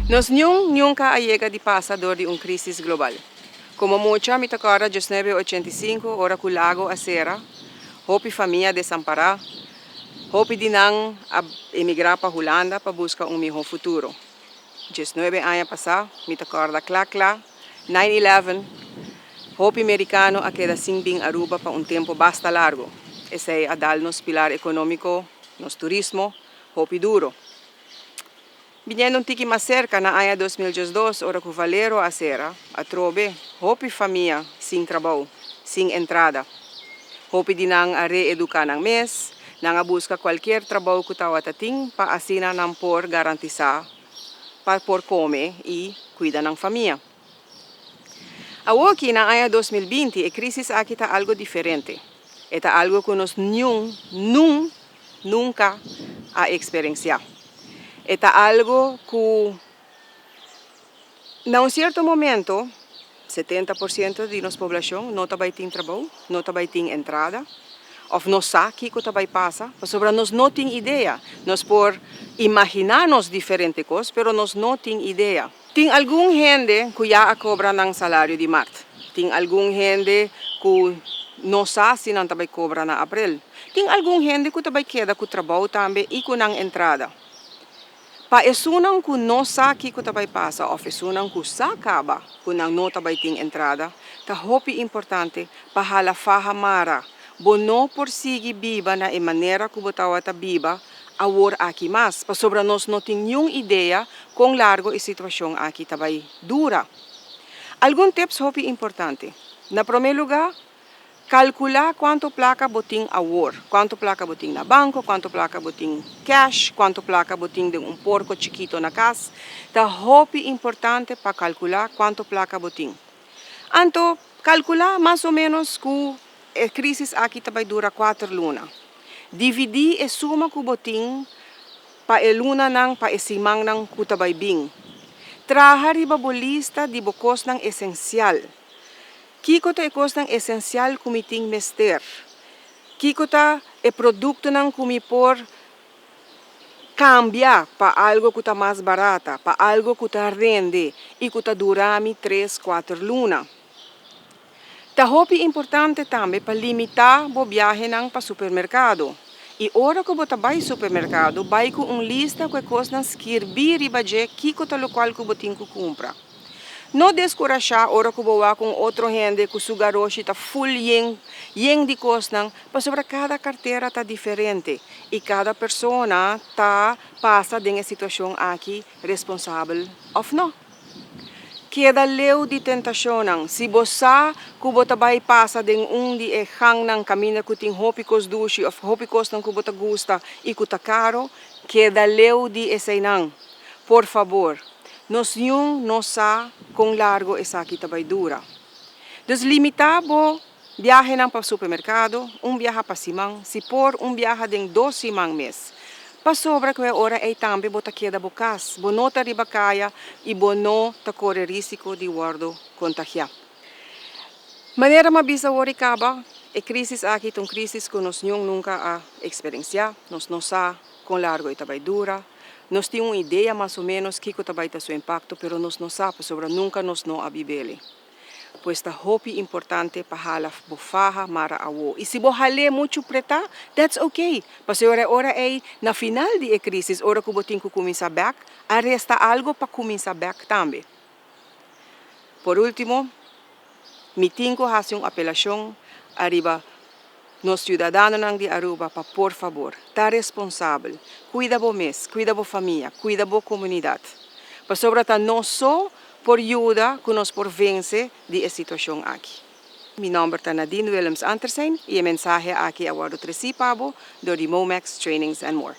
Nos niun nunca a yega di pasa door di un crisis global. Como mucha mi ta corda 1985, ora cu Lago a cera, hopi famia desampara, hopi di nan a emigra pa Hulanda pa busca un miho futuro. 19 aña pasa, mi ta corda cla cla, 9-11, hopi Americano a keda sin bin Aruba pa un tempo basta largo. Esey a dal nos pilar economico, nos turismo, hopi duro. Biniendo un tiki mas cerca, na aña 2012, ora cu Valero a cera, atrobe, hopi famia sin trabou, sin entrada. Hopi di nan a reeduca nan mes, nan a busca cualkier trabou cu tawatin pa asina nan por garantisa pa por come y cuida nan famia. Awo na aña 2020, e crisis aki ta algo diferente. E ta algo cu nos nunca a experiencia. E ta algo cu na un cierto momento 70% di nos poblacion no ta bay tin trabou, no ta bay tin entrada, of no sa kico ta bay pasa, pasobra nos no tin idea. Nos por imagina nos diferente cos, pero nos no tin idea. Tin algun hende cu ya a cobra nan salario di maart. Tin algun hende cu no sa si nan ta bay cobra na april. Tin algun hende cu ta bay keda cu trabou tambe y cu nan entrada. Pa esunnan cu no sa kico ta bay pasa of esunnan cu sa caba cu nan no ta bay tin entrada, ta hopi importante pa hala faha mara. Bo no por sigui biba na e manera cu bo tawata biba awor aki mas, pasobra nos no tin ningun idea con largo e situacion aki ta bay dura. Algun tips hopi importante. Na prome lugar, calcula cuanto placa bo tin awor, cuanto placa bo tin na banco, cuanto placa bo tin cash, cuanto placa bo tin den un porco chikito na cas. Ta hopi importante pa calcula cuanto placa bo tin. Anto, calcula mas o menos cu e crisis aki ta bay dura 4 luna. Dividi e suma cu bo tin pa e lunanan, pa e simannan cu ta bay bin. Traha riba bo lista di bo cosnan esencial. Kico ta e cosnan esencial cu mi tin mester? Kico ta e productonan cu mi por cambia pa algo cu ta mas barata, pa algo cu ta rende y cu ta dura mi 3, 4 luna? Ta hopi importante tambe pa limita bo viahenan pa supermercado. Y ora cu bo ta bay supermercado, bay cu un lista cu cosnan skirbi riba dje kico ta locual cu bo tin cu cumpra. No descurasha ora cu bo wak un otro hende cu su garoshi ta full yen, yen di cosnan, pasobra cada cartera ta diferente y cada persona ta pasa den e situacion aki responsabel of no. Keda leu di tentacionnan. Si bo sa cu bo ta bay pasa den un di e gangnan caminda cu tin hopi cos dushi of hopi cosnan cu bo ta gusta y cu ta caro, keda leu di eseynan. Por fabor, nos niun no sa con largo esaki ta bay dura. Dus limita bo viahenan pa supermercado, un biaha pa siman, si por un biaha den 2 siman mes. Pasobra cu e ora ey tambe bo ta keda bo cas, bo no ta riba caya y bo no ta core risico di wordo contagia. Manera m'a bisa awor caba, e crisis aki ta un crisis cu nos niun nunca a experiencia, nos no sa con largo e ta bay dura, nos tin un idea mas o menos kico ta bay ta su impacto, pero nos no sa, pasobra nunca nos no a bib'ele. Pues ta hopi importante pa hala bo faha mara awo. Y si bo hal'e mucho preta, that's okay. Pasobra ora ey na final di e crisis, ora cu bo tin cu cuminsa bek, a resta algo pa cuminsa bek tambe. Por ultimo, mi tin cu haci un apelacion ariba nos ciudadanonan di Aruba pa, por fabor, ta responsabel. Cuida bo mes, cuida bo famia, cuida bo comunidad. Pasobra ta nos so por yuda cu nos por vence di e situacion aki. Mi nomber ta Nadine Willems Andersen y e mensahe aki a wordo treci pa bo door di Momax Trainings and More.